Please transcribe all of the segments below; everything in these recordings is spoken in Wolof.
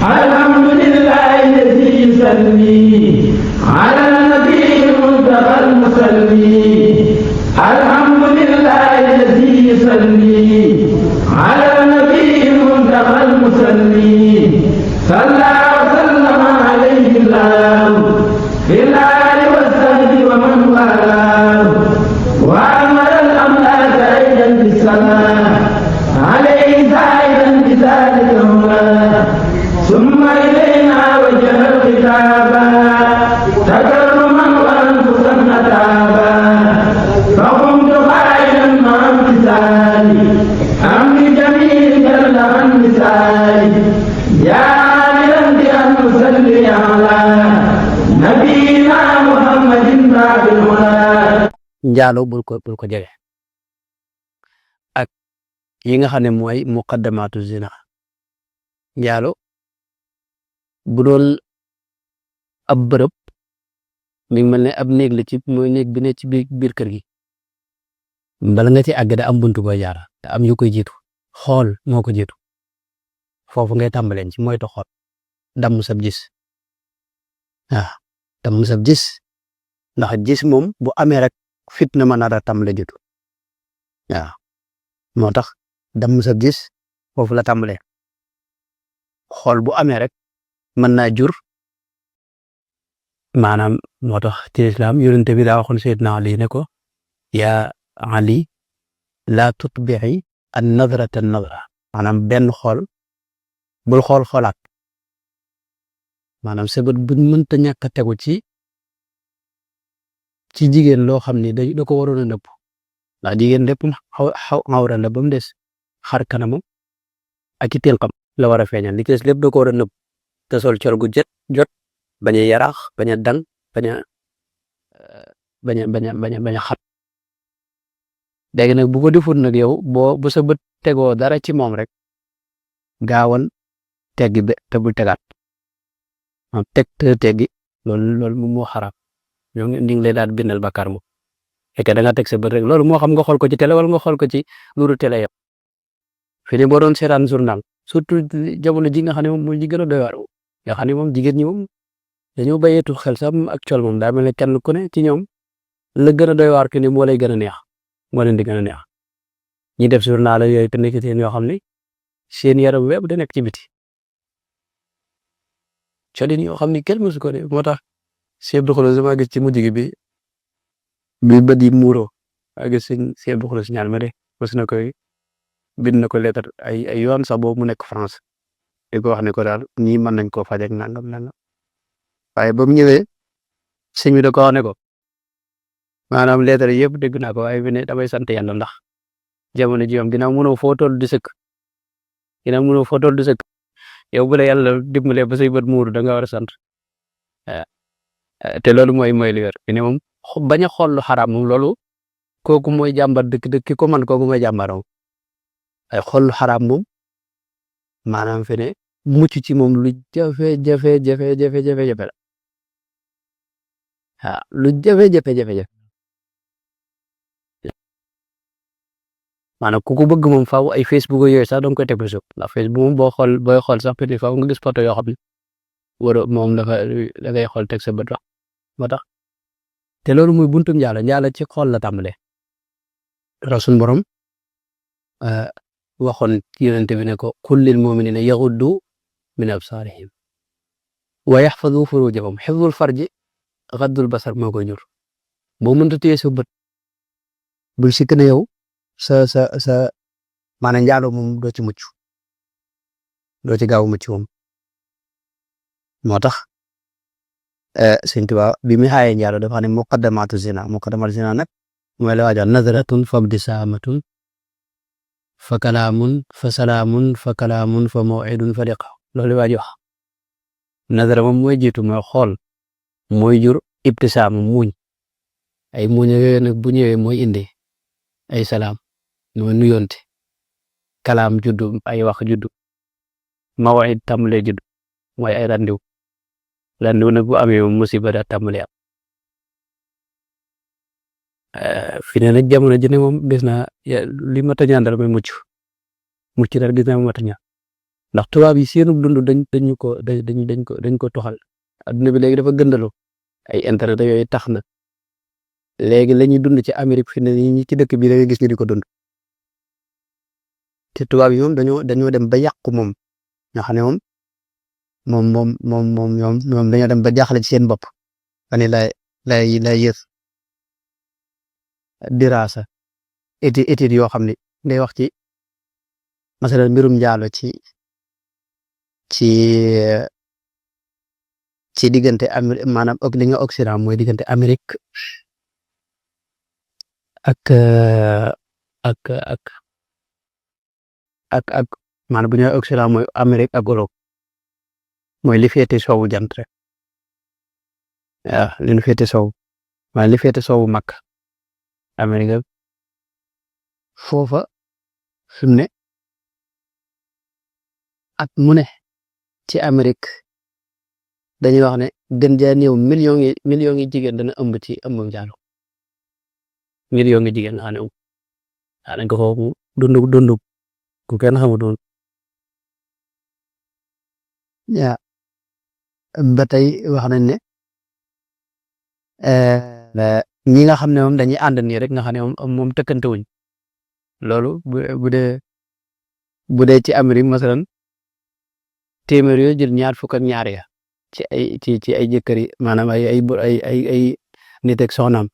الحمد لله الذي يصلي على النبي المنتقى المصلي الحمد لله الذي يصلي على النبي المنتقى المصلي صلى وسلم عليه الله في الآل والصحب ومن والاه وأمر الأملاك أيضا بالصلاة عليه زائدا بذلك الأملاك ثم إلينا وجه الخطابا تكرما وأنفسا أتابا فقمت قائلا مع امتثالي أمر جميل جل عن مثالي يا عاملا بأن نصلي على نبينا محمد باب الهدى. njaaloo bul ko jege ak yi nga xam ne mooy muqaddamaatu zina njaaloo bu doon ab bërëb mi ngi mel ne ab néeg la ci mooy néeg bi ne ci biir kër gi bala nga ci àgg da am buntu booy jaar te am yu koy jiitu xool moo ko jiitu foofu ngay tàmbaleen ci mooy to xool damm sab gis waaw damm sab gis ndax gis moom bu amee rek fitna mën a tàmbale jiitu waaw moo tax damm sab gis foofu la tàmbalee xool bu amee rek mën naa jur maanaam moo tax ci islam yonent bi daa waxoon Seydina Ali ne ko yaa Ali laa tutbi'i an nadrata nadra maanaam benn xool bul xoolaat maanaam sa bët bu mënta ñàkk a tegu ci jigéen loo xam ni da ko waroon a nëbb ndax jigéen lépp xawra la ba mu des xar kanamam ak i tënkam la war a feeñal li ci des lépp da ko war a nëbb te sol col gu jot bañ a yaraax bañ a dang bañ a xat léegi nag bu ko defut nag yow bu sa bët tegoo dara ci moom rek gaawal teggi te bul tegaat teg te teggi loolu moom moo xaraam ñoo ngi lay daal bindal bakkaar moom fekk da nga teg sa bët rek loolu moo xam nga xool ko ci télé wala nga xool ko ci luuru télé yëpp fi ne boo doon seetaan journal surtout jamono ji nga xam ne moom mooy ji gën a doy waar nga xam ne moom jigéen ñi moom dañoo bayeetu xel sax ak col moom daa mel ne kenn ku ne ci ñoom la gën a doy waar que ni moo lay gën a neex moo leen di gën a neex ñi def journal yooyu te nekk seen yoo xam ne seen yaram wépp da nekk ci biti colin yoo xam ne kenn mësu ko def moo tax Cheikh Abdou Khoudoss ma gis ci mujj gi bi bët yi muuroo maa gis Cheikh Abdou Khoudoss ñaan ma de mos na koy bind na ko lettre ay yoon sax boobu mu nekk France di ko wax ne ko daal ñii mën nañ koo faj ak nangam waaye ba mu ñëwee sëñ bi da ko wax ne ko maanaam lettre yëpp dégg naa ko waaye bi ne damay sant yàlla ndax jamono ji moom ginnaaw mënoo foo toll di sëkk yow bu la yàlla dimbalee ba say bët muuru da nga war a sant te loolu mooy li wér fi ne moom bañ a xool lu xaraam moom loolu kooku mooy jàmbar dëkk ki ko man kooku mooy jàmbaram ay xool lu xaraam moom maanaam fi ne mucc ci moom lu jafe la waaw lu jafe maanaam ku ko bëgg moom faaw ay Facebook yooyu sax danga koy teg ba suuf ndax Facebook moom booy xool sax peut-être faaw nga gis photo yoo xam ne moom da ngay xool teg sa bët wax moo tax te loolu muy buntum njaalo ci xool la tàmbalee rasul borom waxoon yonent bi ne ko qul lil mu'minina yaghuddu min absarihim wa yaxfadu furujahum xifdul farji gaddul basar moo koy jur boo mënta téye sa bët bul sikk ne yow sa maanaam njaalo moom doo ci mucc doo ci gaaw mucc moom moo tax Sëñ Tuubaa bi mu xaayee njaalo dafa ne muqaddamaatu zina nag mooy la waajal nazratun fa ibtisaamatun fa kalaamun fa salaamun fa kalaamun fa maw'idun fa liqa loolu waaj wax nazara moom mooy jiitu mooy xool mooy jur ibtisaam muñ ay muñ yooyu nag bu ñëwee mooy indi ay salaam mooy nuyonte kalaam juddu ay wax juddu maw'id tàmbalee juddu mooy ay randiw nag bu amee musiba daa tàmbalee am fi ne nag jamono ji ne moom gis naa li ma ta ñaan dara mooy mucc daal gis naa moo ta ñaan ndax tubaab yi seenu dund dañ ko toxal adduna bi léegi dafa gëndaloo ay internet yooyu tax na léegi la ñuy dund ci Amérique fi ne ñi ci dëkk bi da ngay gis ñu di ko dund te tubaab yi moom dañoo dem ba yàqu moom nga xam ne moom dañoo dem ba jaaxle ci seen bopp ani lay yës diraasa étude yoo xam ne day wax ci masalan mbirum njaalo ci diggante Amérique maanaam li nga Occident mooy diggante Amérique ak maanaam bu ñu Occident mooy Amérique ak Europe mooy li féete soowu jant rek waaw li ñu féete soow waaye li féete soowu mag Amérique foofa fi mu ne at mu ne ci Amérique dañuy wax ne gën jaa néew millions yi jigéen dana ëmb ci ëmbam jaalo millions yi jigéen xane dañ ko foofu dund ku kenn xamul doon yaa ba tey wax nañ ne ñi nga xam ne moom dañuy ànd nii rek nga xam ne moom tëkkante wuñ loolu bu dee ci Amérique masalan téeméer yoo jël ñaar fukk ak ñaar ya ci ay jëkkër yi maanaam ay nit ak soxnaam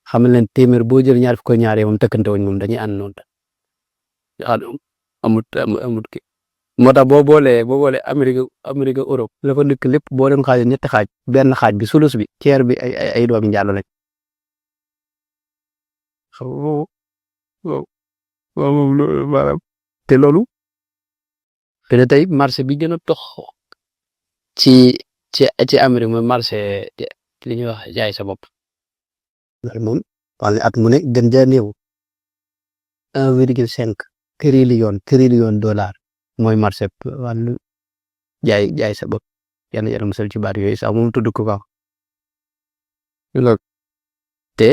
xam leen téeméer boo jël ñaar fukk ak ñaar ya moom tëkkante wuñ moom dañuy ànd noonu amut ki moo tax boo boolee Amérique Europe la fa dëkk lépp boo leen xaajee ñetti xaaj benn xaaj bi sulus bi ceer bi ay doomi njàll lañ maanaam te loolu te ne tey marché bi gën a tox ci Amérique mooy marché li ñuy wax jaay sa bopp loolu moom wala at mu ne gën jaa néew 1,5 trillion dollar mooy marché wàllu jaay sa bopp yàlla yàlla musal ci baat yooyu sax moom tudd ko baax te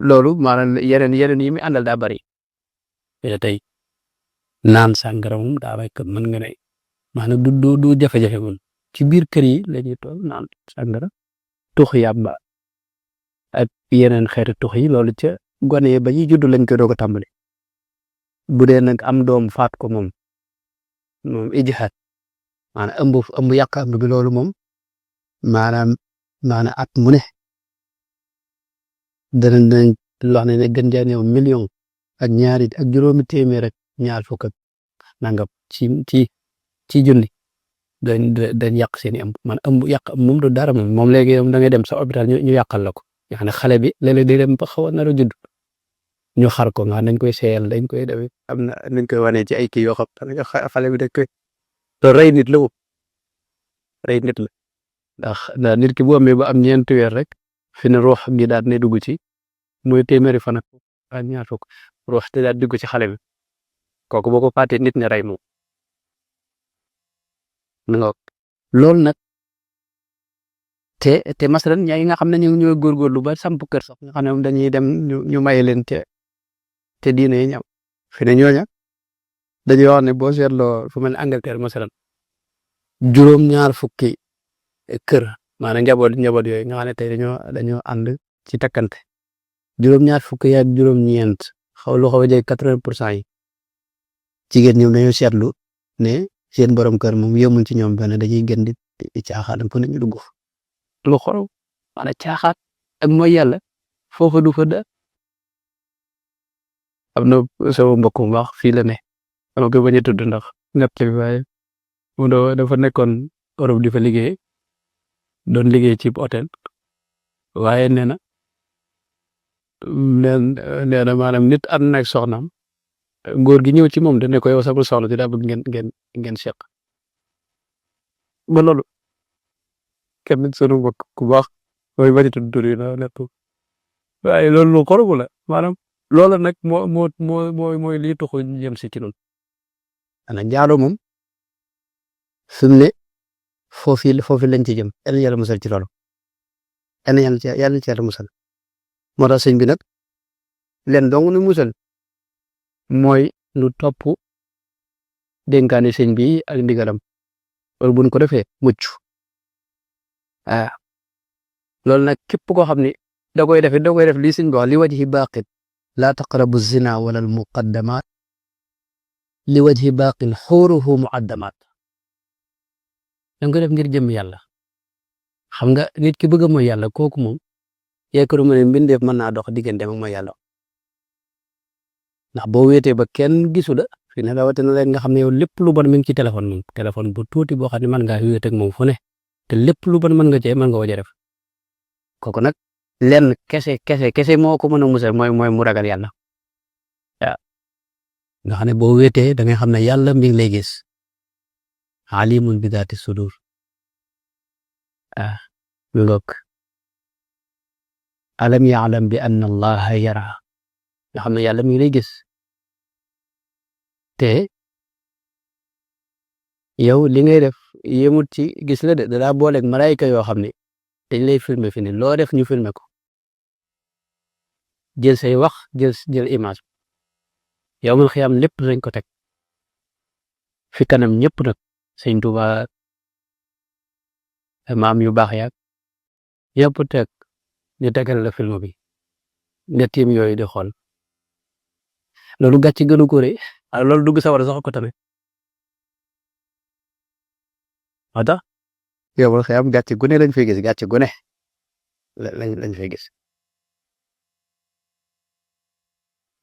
loolu maanaam yeneen yi muy àndal daa bari te tey naan sàngara moom daa bay ko mën nga ne maanaam du jafe-jafe moom ci biir kër yi la ñuy toog naan sàngara tux yàmba ak yeneen xeetu tux yi loolu ca gone yi ba ñuy judd lañ koy doog a tàmbali bu dee nag am doom faat ko moom ijhaad maanaam ëmb yàq ëmb bi loolu moom maanaam at mu ne danañ wax ne gën jaa néew million ak ñaari ak juróomi téeméer ak ñaar fukk ak nangam ci junni dañ yàq seen i ëmb man ëmb yàq moom du dara moom léegi da ngay dem sa hôpital ñu yàqal la ko nga xam ne xale bi léeg-léeg day dem ba xaw a nar a judd ñu xar ko nga dañ koy seeyal dañ koy def am na dañ koy wane ci ay kii yoo xam ne xale bi dañ koy rey nit la moom rey nit la ndax nit ki bu amee ba am ñeenti weer rek fi ne ruux gi daal ne dugg ci mooy téeméeri fan ak ñaar fukk ruux te daal dugg ci xale bi kooku boo ko fàttee nit ne rey moom loolu nag te masalan ñi nga xam ne ñu ñooy góorgóorlu ba samp kër sax nga xam ne moom dañuy dem ñu maye leen te diine yi ñam fi ne ñooña dañuy wax ne boo seetloo fu mel ne Angleterre masalan juróom-ñaar fukki kër maanaam njaboot yooyu nga xam ne tey dañoo ànd ci takkante juróom-ñaar fukki ak juróom-ñeent lu xaw a jege 80% yi jigéen ñoom dañoo seetlu ne seen borom kër moom yemul ci ñoom benn dañuy gën di caaxaan fu ne ñu dugg lu xorow maanaam caaxaat ak mooy yàlla foofa du fa da am na sama mbokk mu baax fii la ne dama ko bañ a tudd ndax ñett bi waaye mu dafa nekkoon Europe di fa liggéey doon liggéey ci hôtel waaye nee na maanaam nit ànd na ak soxnaam góor gi ñëw ci moom dañ ne ko yow sama soxna si daa bëgg ngeen seq ba loolu kenn sunu mbokk ku baax mooy bañ a tudd tur yi waaye loolu lu xoromu la maanaam loola nag mooy lii taxu jëm si ci noonu ana njaaloo moom fi mu ne foofu lañ ci jëm yàlla musal ci loolu yàlla ci yàlla musal moo tax sëñ bi nag leen dong nu musal mooy lu topp dénkaane sëñ bi ak ndigalam loolu buñ ko defee mucc loolu nag képp koo xam ni da koy def lii sëñ bi wax li wajhi baaqin laa taqrabu zina wala al muqaddamat li wajhi baaqin xuuruhu muqaddamat danga koy def ngir jëm yàlla xam nga nit ki bëgg mooy yàlla kooku moom yaakaaru ma ne mbindeef mën naa dox diggante ak mooy yàlla ndax boo wéetee ba kenn gisu la fi ne rawatina leen nga xam ne yow lépp lu bon mi ngi ci téléphone bu tuuti boo xam ne mën ngaa wéet ak moom fu ne te lépp lu bon mën nga cee mën nga waja def kooku nag lenn kese moo ko mën a musal mooy mu ragal yàlla waaw nga xam ne boo wéetee da ngay xam ne yàlla mi ngi lay gis alimun bi daati sudur mi ngoog alam yaalam bi anna allaha yara nga xam ne yàlla mi ngi lay gis te yow li ngay def yemut ci gis la de dalaa booleeg malaayika yoo xam ne dañ lay filmer fi ne loo def ñu filmer ko jël say wax jël image yow man xiyam lépp dañ ko teg fi kanam ñëpp nag sëñ Tuuba maam yu baax yaag yëpp teg ñu tegal la film bi nga tiim yooyu di xool loolu gàcce gënu ko rëy loolu dugg sa war a sax ko tamit ata yow man xiyam gàcce gune lañ fay gis gàcce gune lañ fay gis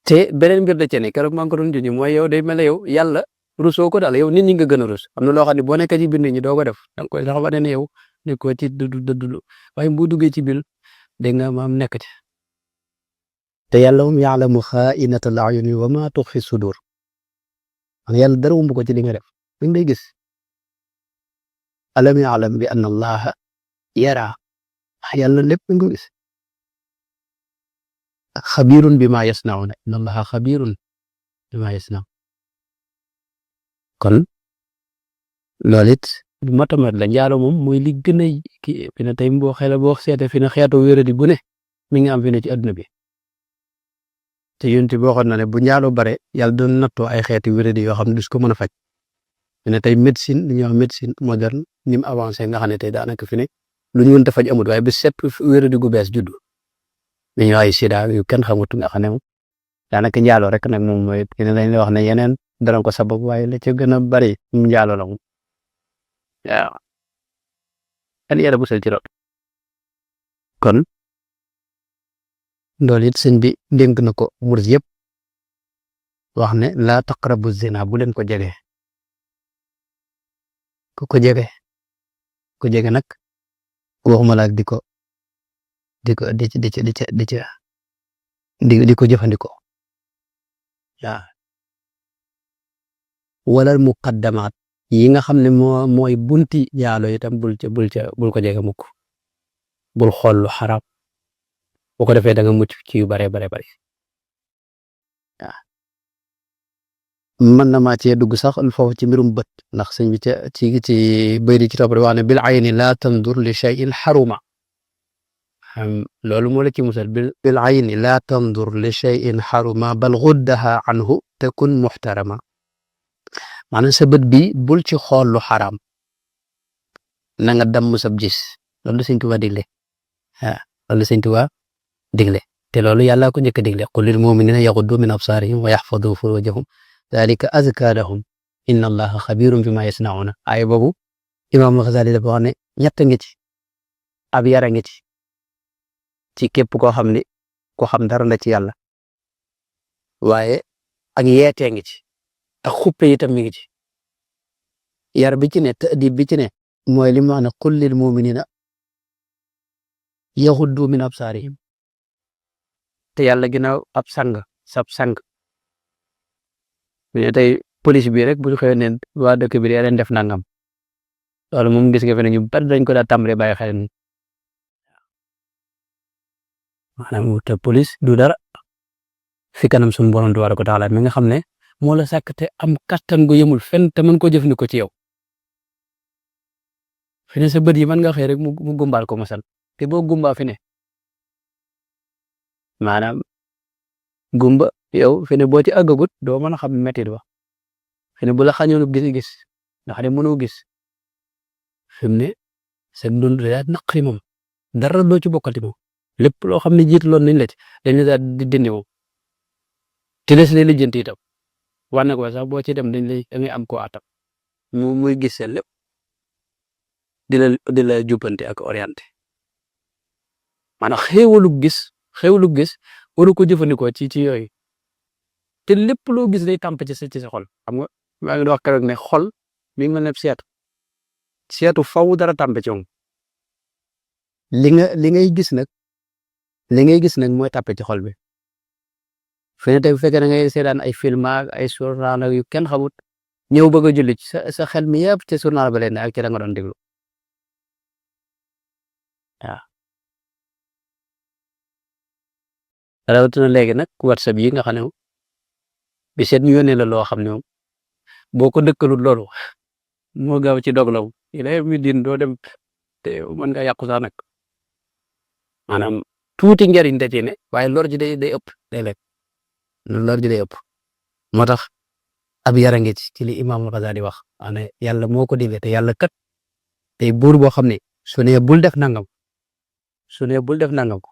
te beneen mbir da cee ne keroog maa ngi ko doon junj mooy yow day mel ne yow yàlla rusoo ko daal yow nit ñi nga gën a rus am na loo xam ne boo nekkee ci biir nit ñi doo ko def da nga koy sax wane ne yow nekkoo ci dëddu waaye bu duggee ci biir dégg nga maam nekk ci te yàlla moom yaalamu xaainatal ayuni wa ma tuxfi sudur man yàlla dara wumbu ko ci li nga def mi ngi lay gis alam yaalam bi anna allaha yara yàlla lépp mi ngi ko gis xabirun bi ma yasnauna inna allaha xabirun bi ma yasnaun kon loolu it matamat la njaalo moom mooy li gën a kii fi ne tey boo xel boo seetee fi ne xeetu wéradi bu ne mi ngi am fi ne ci adduna bi te yonent bi waxoon na ne bu njaalo bare yàlla doon nattoo ay xeeti wéradi yoo xam ne du ko mën a faj fi ne tey médecine li ñuy wax médecine moderne ni mu avancé nga xam ne tey daanaka fi ne lu ñu mënta faj amut waaye ba sepp wéradi gu bees juddu li ñuy wax ay sida yu kenn xamut nga xam ne moom daanaka njaalo rek nag moom mooy fi ne lañ la wax ne yeneen dana ko sabab waaye la ca gën a bari njaalo la moom waaw kan yàlla busal ci loolu kon loolu it sëñ bi dénk na ko murid yëpp wax ne laa taqrabu zina bu leen ko jege ko jege nag waxuma la ak di ko jëfandikoo waaw wala muqaddamaat yi nga xam ne mooy bunti jaalo itam bul ko jege mukk bul xool lu xaraam boo ko defee da nga mucc ci yu bare waaw mën na maa cee dugg sax foofu ci mbirum bët ndax sëñ bi ci bëy di ci topp wax ne bil ayni laa tandur li shay'in xaruma loolu moo la ci musal bil ayni laa tandur li shay'in xaruma bal guddaha anhu takun muxtarama maanaam sa bët bi bul ci xool lu xaraam na nga damm sab gis loolu Sëñ Tuubaa digle loolu Sëñ Tuubaa digle te loolu yàlla ko njëkk a digle qul lil mu'minina yaghuddu min absarihim wa yahfadhu furujahum dhalika azka lahum inna allaha xabirun bima yasnauna ay boobu Imaam Xasaali dafa wax ne ñett ngi ci ab yara ngi ci képp koo xam ne ko xam dara la ci yàlla waaye ak yeetee ngi ci ak xuppe itam mi ngi ci yar bi ci ne ta'dib bi ci ne mooy li mu wax ne qul lil mu'minina yaghuddu min absarihim te yàlla ginnaaw ab sab sang bu ne tey police bi rek bu ñu xëyee ne waa dëkk bi dee leen def nangam loolu moom gis nga fi ne ñu bari dañ ko daa tàmbalee bàyyi xel maanaam te police du dara fi kanam suñu borom tabaaraka wa taala mi nga xam ne moo la sàkk te am kattan gu yemul fenn te mën koo jëfandikoo ci yow fi ne sa bët yi mën nga xëy rek mu gumbaal ko masal te boo gumbaa fi ne maanaam gumba yow fi ne boo ci àggagut doo mën a xam métti ba fi ne bu la xañoon gis nga xam ne mënoo gis fi mu ne sa dund daa naqari moom dara doo ci bokkati moom lépp loo xam ne jiitaloon nañ la ci dañ la daal di dindi moom te des lay lijjanti itam wane ko sax boo ci dem da ngay am koo atam muy gis seen lépp di la jubbante ak orienté maanaam xéewalu gis waru ko jëfandikoo ci yooyu te lépp loo gis day tàmp ci sa xol xam nga maa ngi wax keroog ne xol mi ngi mel ne seetu faw dara tàmp ci moom li ngay gis nag mooy tàppe ci xol bi fi ne tey bu fekkee da ngay seetaan ay film ak ay journal yu kenn xamut ñëw bëgg a julli ci sa xel mi yëpp ci journal ba leen ak ci da nga doon déglu waaw rawatina léegi nag WhatsApp yi nga xam ne bi seet ñu yónnee la loo xam ne moom boo ko dëkkalul loolu moo gaaw ci dog la mi din doo dem te mën nga yàqu sax nag maanaam tuuti njariñ da ci ne waaye lor ji day ëpp day lekk lor ji day ëpp moo tax ab yara ngi ci li Imaam Al-Ghazali wax ne yàlla moo ko digle te yàlla kat tey buur boo xam ne su ne bul def nangam ko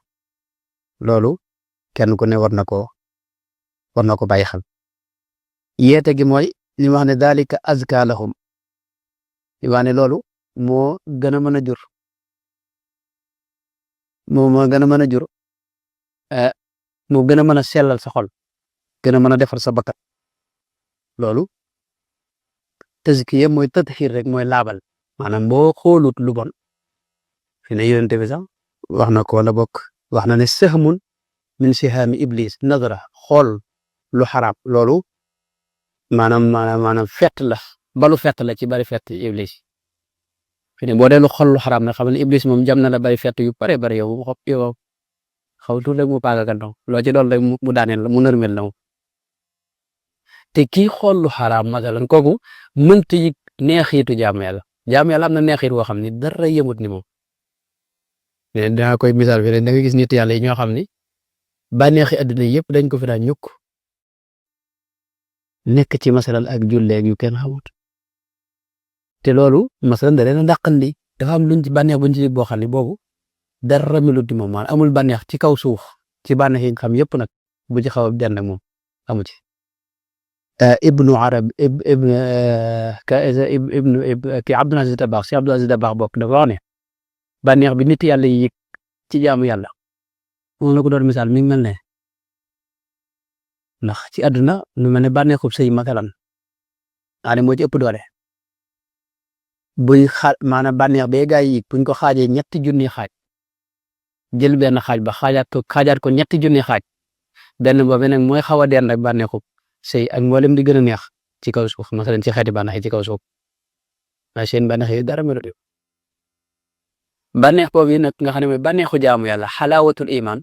loolu kenn ku ne war na ko bàyyi xel yeete gi mooy li wax ne dalika azka lahum li wax ne loolu moo gën a mën a jur moo gën a mën a jur moo gën a mën a sellal sa xol gën a mën a defar sa bakkat loolu tazkiya mooy tatxiir rek mooy laabal maanaam boo xoolut lu bon fi ne yonent bi sax wax na ko wala bokk wax na ne sahmun min sihaami iblis nazara xool lu xaraam loolu maanaam fett la balu fett la ci bari fett iblis fi ne boo dee lu xool lu xaraam nag xam ne iblis moom jam na la bari fett yu bare yow xaw tuut rek mu paaga gannaw loo ci doon rek mu daaneel la mu nërmel la te kii xool lu xaraam masalan kooku mënta yi neexiitu jaamu yàlla am na neexiit woo xam ni dara yëmut ni moom mais dinaa koy misaal fi da nga gis nit yàlla yi ñoo xam ni bànneexi àddina yëpp dañ ko fi daan ñukk nekk ci masalan ak julleeg yu kenn xamut te loolu masalan da leen a dàqal li dafa am luñ ci bànneex buñ ci boo xam ne boobu dara melut ni moom maanaam amul bànneex ci kaw suuf ci bànneex yi nga xam yëpp nag bu ci xaw a den ak moom amu ci ibnu arab ki Abdul Aziz Dabakh si Abdul Aziz Dabakh bokk dafa wax ne bànneex bi nit yàlla yi ci jaamu yàlla moom la ko doon misaal mi ngi mel ne ndax ci àdduna lu mel ne bànneexub sëy masalan ane moo ci ëpp doole buñ maanaam bànneex bee gaa yi buñ ko xaajee ñetti junni xaaj jël benn xaaj ba xaajaat ko ñetti junni xaaj benn boobu nag mooy xaw a den rek bànneexub sëy ak mboolem di gën a neex ci kaw suuf masalan ci xeeti bànneex yi ci kaw suuf waaye seen bànneex yi dara melut bànneex boobu yi nag nga xam ne mooy bànneexu jaamu yàlla xalaawatul iman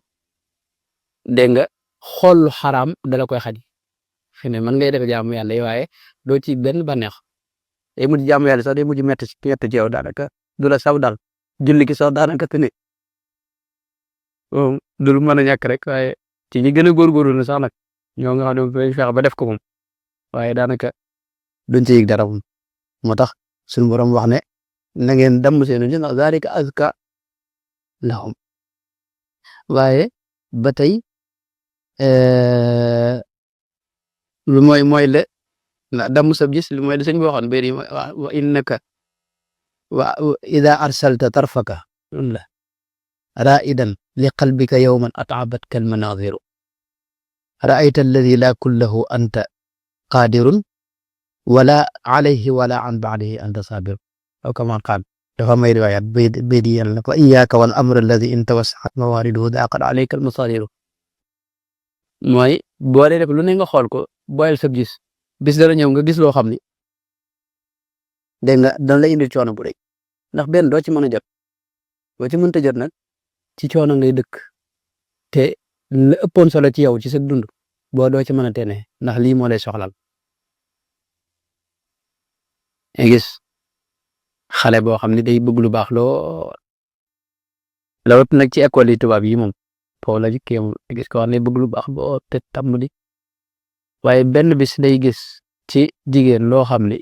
dégg nga xool lu xaraam dala koy xaji fi ne mën ngay def jaamu yàlla yi waaye doo ci benn bànneex day mujj jaamu yàlla sax day mujj metti ci yow daanaka du la saw dal julli ki sax daanaka te ne du lu mën a ñàkk rek waaye ci ñi gën a góorgóorlu na sax nag ñoo nga xam ne dañ fexe ba def ko moom waaye daanaka duñ ci yëg dara moom moo tax suñu borom wax ne na ngeen damm seen ji ndax zaalika azka lahum waaye ba tey lu mooy le na damm sab gis lu mooy le sëñ bi waxoon béri wa innaka wa ida arsalta tarfaka la raidan li qalbika yawman at'abatka almanadiru ra'ayta alladi la kullahu anta qadirun wala alayhi wala an ba'dihi anta sabir aw kama qaal dafa may riwayat bédi yàlla fa iyyaka wal amr alladi in tawassa'at mawariduhu daqat alayka almasadiru mooy boo dee def lu ne nga xool ko boyal sab gis bis dara ñëw nga gis loo xam ni dégg nga dañ la indi coono bu rëy ndax benn doo ci mën a jot boo ci mënta jot nag ci coono ngay dëkk te la ëppoon solo ci yow ci sa dund boo doo ci mën a tene ndax lii moo lay soxlal nga gis xale boo xam ne day bëgg lu baax lool la ëpp nag ci école yi tubaab yi moom foofu la jikkee moom gis ko wax ne bëgg lu baax boo te tàmbali waaye benn bis day gis ci jigéen loo xam ni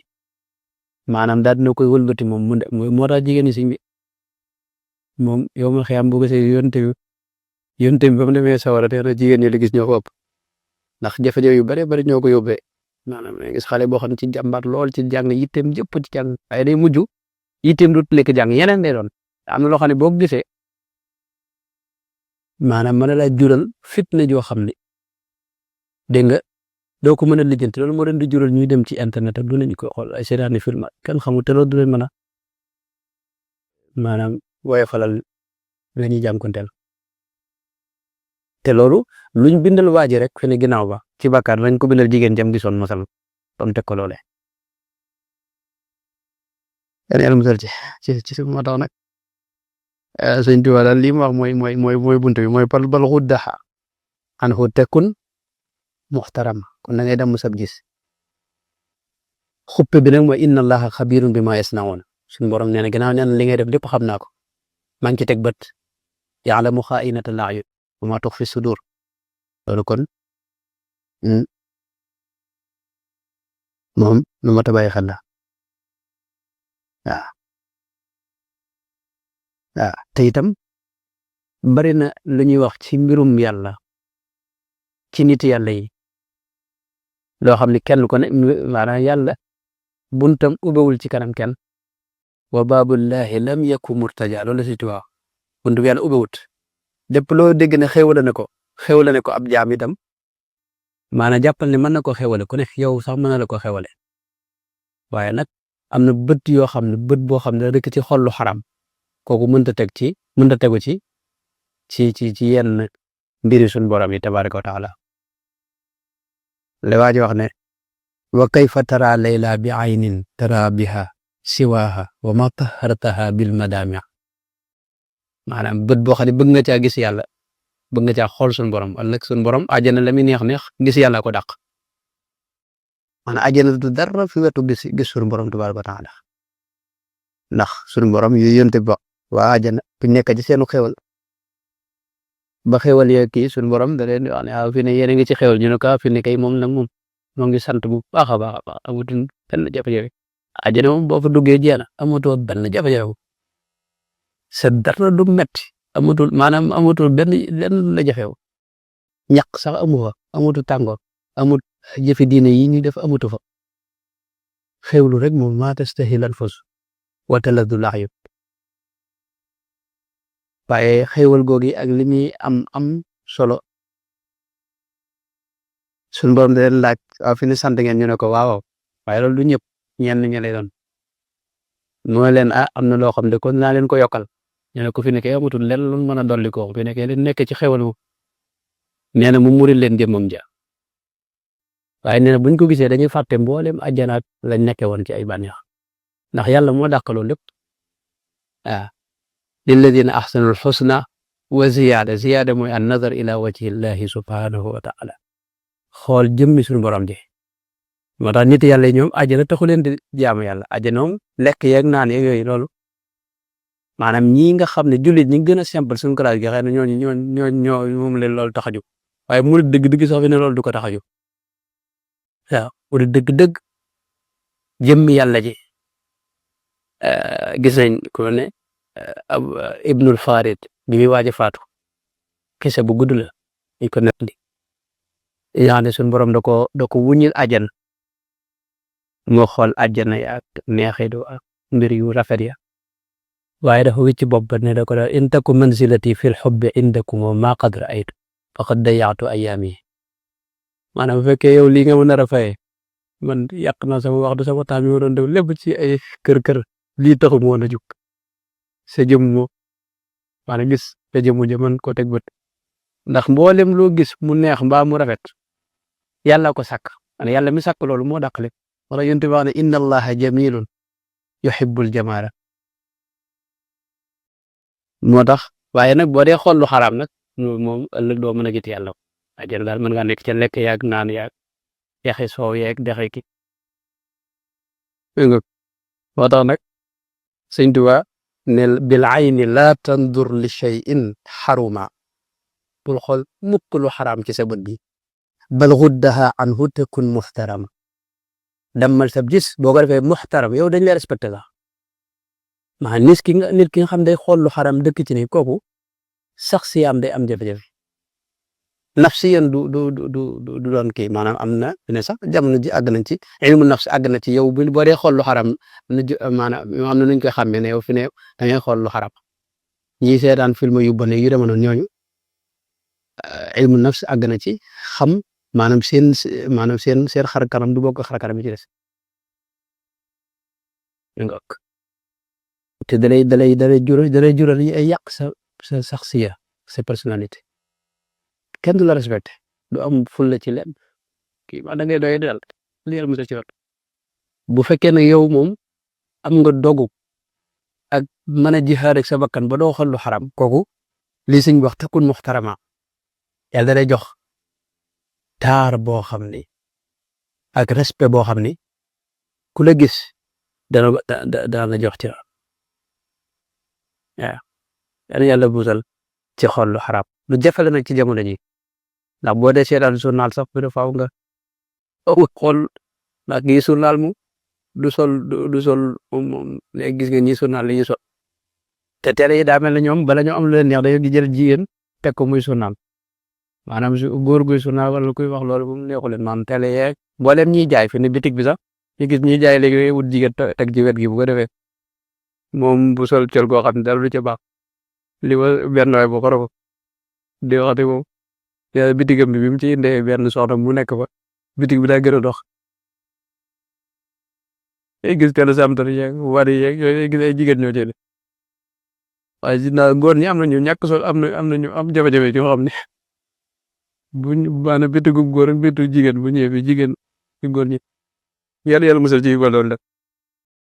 maanaam daal dina koy wëlbati moom moo tax jigéen ñi si bi moom yow ma xiyam bu ko see yonte bi ba mu demee sawara te na jigéen ñi la gis ñoo ko ëpp ndax jafe-jafe yu bare bari ñoo ko yóbbee maanaam da gis xale boo xam ne ci jàmbaar lool ci jàng yitteem jëpp ci jàng waaye day mujj yitteem du lekk jàng yeneen day doon am na loo xam ne boo ko gisee maanaam mën na laa jural fitna joo xam ne dégg nga doo ko mën a lijjanti loolu moo leen di jural ñuy dem ci internet ak du nañu koy xool ay seetaani film kan xamul te loolu du leen mën a maanaam woyofalal la ñuy jànkuwanteel te loolu luñ bindal waaji rek fi ne ginnaaw ba ci bàkkaar lañ ko bindal jigéen jam gisoon masal tam teg ko loolee yan yàlla musal ci su ma tax nag sëñ Tuubaa daal lii mu wax mooy buntu bi mooy bal xuddaxa an xu tekkun muxtarama kon da ngay dem sab gis xuppe bi nag mooy inna allaha xabirun bi ma yasnaun suñu borom nee na ginnaaw nee na li ngay def lépp xam naa ko maa ngi ci teg bët yaalamu xaainata laayun wa ma tux fi sudur loolu kon moom lu ma ta bàyyi xel la waaw te itam bari na lu ñuy wax ci mbirum yàlla ci nit yàlla yi loo xam ne kenn ko ne maanaam yàlla buntam ubbewul ci kanam kenn wa baabullahi lam yaku murtaja loolu la si tuwaa buntu bi yàlla ubbewut lépp loo dégg ne xéwale ne ko ab jaam itam maanaam jàppal ne mën na ko xéwale ku ne yow sax mën na la ko xéwale waaye nag am na bët yoo xam ne bët boo xam ne rek ci xollu xaram kooku mënta tegu ci yenn mbiri suñ borom yi tabaraka wa taala le waa ji wax ne wa kayfa tara layla bi aynin tara biha siwaha wa ma tahartaha bil madami maanaam bët boo xam ne bëgg nga caa gis yàlla bëgg nga caa xool suñ borom ëllëg suñ borom àjjana la muy neex gis yàlla ko dàq maanaam àjjana du dara fi wetu gis suñ borom tabaraka wa taala ndax suñ borom yu yonte ba waa àjjana bu nekk ci seenu xewal ba xewal ya kii suñ borom da leen wax ne fi ne yéen a ngi ci xewal ñu ne ko fi ne kay moom nag moom moo ngi sant bu baax a baax amutul benn jafe-jafe àjjana moom boo fa duggee jeena amatoo benn jafe-jafe sa dara du metti amatul benn la jafew ñaq sax amu fa amutu tàngoor amut jëfi diine yi ñu def amutu fa xewlu rek moom maa tastahil anfus wa taladul a'yun waaye xewal googi ak li muy am solo suñu borom da leen laaj waaw fi ne sant ngeen ñu ne ko waaw waaye loolu du ñëpp ñenn ñi lay doon mooy leen am na loo xam ne kon naa leen ko yokkal ñu ne ko fi nekkee amatul lenn lu mën a dolli ko fi nekkee leen nekk ci xewal moom nee na mu muri leen jëmmam ja waaye nee na buñ ko gisee dañuy fàtte mboolem àjjanaat lañ nekke woon ci ay bànneex ndax yàlla moo dàqaloo lépp lilladina ahsanul xusna wa ziyaada mooy an nazar ila wajhi llahi subhanahu wa taala xool jëmmi suñu borom ji moo tax nit yàlla ñoom àjjana taxu leen di jaamu yàlla àjjana moom lekk yeeg naan yeeg yooyu loolu maanaam ñii nga xam ne jullit ñi gën a simple suñu classe gi xëy na ñoo moom leen loolu tax a jóg waaye mu dëgg-dëgg sax fi ne loolu du ko tax a jóg waaw mu dëgg-dëgg jëmmi yàlla ji gis nañ ko ne Ibnul Farid bi muy waaj a faatu kese bu gudd la ñu ko nettali yaa ne suñu borom da ko wuññil àjjana moo xool àjjana ya ak neexidu ak mbir yu rafet ya waaye dafa wicc bopp ne da ko da in taku manzilati fil hubbi indakum ma qad ra'aytu faqad dayaatu ayyaami maanaam bu fekkee yow lii nga mën a rafetee man yàq naa sama waxtu sama temps mi ma doon def lépp ci ay kër lii taxu mu woon a jug sa jëm moo maanaam gis sa jëmu ja mën ko teg bët ndax mboolem loo gis mu neex mbaa mu rafet yàlla ko sàkk maanaam yàlla mi sàkk loolu moo dàqale wala yonent bi wax ne inna allaha jamilun yuhibbul jamala moo tax waaye nag boo dee xool lu xaraam nag moom ëllëg doo mën a gis yàlla ajjana daal mën ngaa nekk ca lekk yaag naan yaag yaxi soow yeeg dexe ki moo tax nag sëñ Tuubaa ne bil ayni laa tandur li shay'in xaruma bul xool mukk lu xaraam ci sa bët bi bal xuddaha anhu takun muxtarama dammal sab gis boo ko defee muxtaram yow dañ lay respecté la maa nit ki nga xam day xool lu xaram dëkk ci ni kooku sax si am day am jafe-jafe nafsiyan du doon kii maanaam am na ne sax jamono ji àgg nañ ci ilmu nafs àgg na ci yow boo dee xool lu xaram maanaam am na nuñ koy xàmmee ne yow fi ne da ngay xool lu xaram ñi seetaan film yu bon yu demoon ñooñu ilmu nafs àgg na ci xam maanaam seen xar kanam du bokk xar kanam yi ci des te dalay jural ay yàq sa saxsiya sa personnalité kenn du la respecté du am fulla ci leen kii ma da ngay doy dal li yàlla musal ci wat bu fekkee ne yow moom am nga dogu ak mën a jihaad ak sa bakkan ba doo xool lu xaram kooku lii suñ wax takun muxtarama yàlla dalay jox taar boo xam ni ak respect boo xam ni ku la gis dana la jox ci waaw yàlla musal ci xool lu xaram lu jafe la nag ci jamono ji ndax boo dee seetaan journal sax bi faaw nga xool ndax gi journal mu du sol moom léegi gis nga ñi journal li ñuy sol te télé yi daa mel ne ñoom bala ñoo am lu leen neex dañoo di jël jigéen teg ko muy journal maanaam góor guy journal wala kuy wax loolu bu mu neexu leen maanaam télé yeeg mboolem ñiy jaay fi ne bitik bi sax ñu gis ñiy jaay léegi wut jigéen teg ci wet gi bu ko defee moom bu sol col goo xam ne dara du ca baax li ma benn waay bu xorof di waxati moom bitigam bi mu ci indee benn soxna mu nekk fa bitig bi daa gën a dox ay gis kenn samtar yeeg wari yeeg yooyu gis ay jigéen ñoo ci ne waaye si naa góor ñi am na ñu ñàkk sol am na ñu am jafe-jafe yoo xam ne buñ maanaam bitigu góor ak bitigu jigéen bu ñëwee fi jigéen ci góor ñi yàlla musal ci wàllu